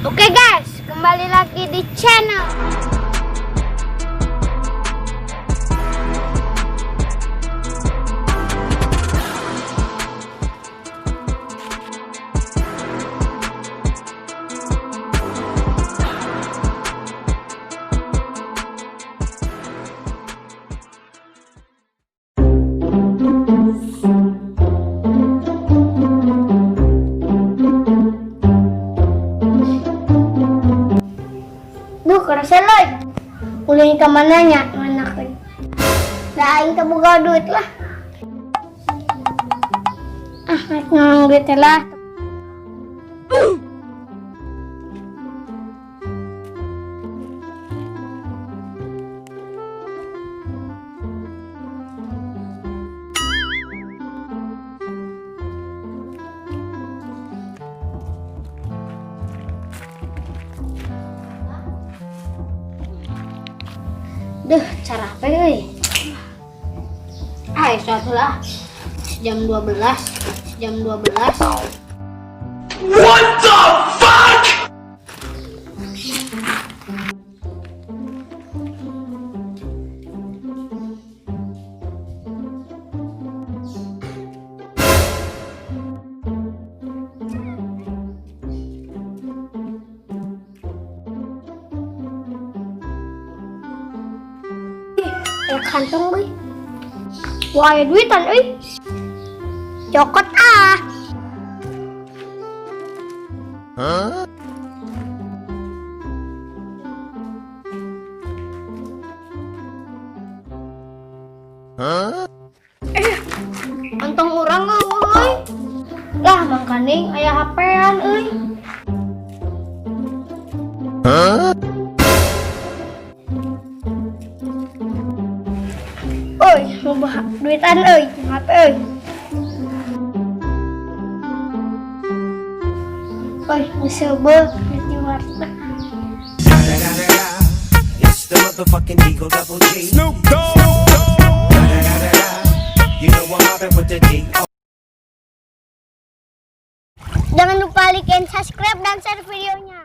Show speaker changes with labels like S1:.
S1: Oke guys, kembali lagi di channel. Duh, kerasa loy. Ulin ka mana nya, mana kan. Da aing teu boga duit lah. Ah, rek ngomong duit teh lah. Duh, cara apa euy? Ah, suatu lah. Jam 12, jam 12.
S2: What the fuck?
S1: Aya kantong euy. Wah, aya duitan euy. Cokot ah.
S2: Huh? Huh?
S1: Kantong urang euy. Lah, mangkaning aya HP-an euy.
S2: Huh?
S1: Euy, loba duitan euy, HP euy. Euy, geus seubeuh duit di warteg.
S3: It's the motherfucking Eagle Double G.
S2: Snoop Dogg.
S3: You know I'm mobbing with the D.
S1: Jangan lupa like and subscribe dan share videonya.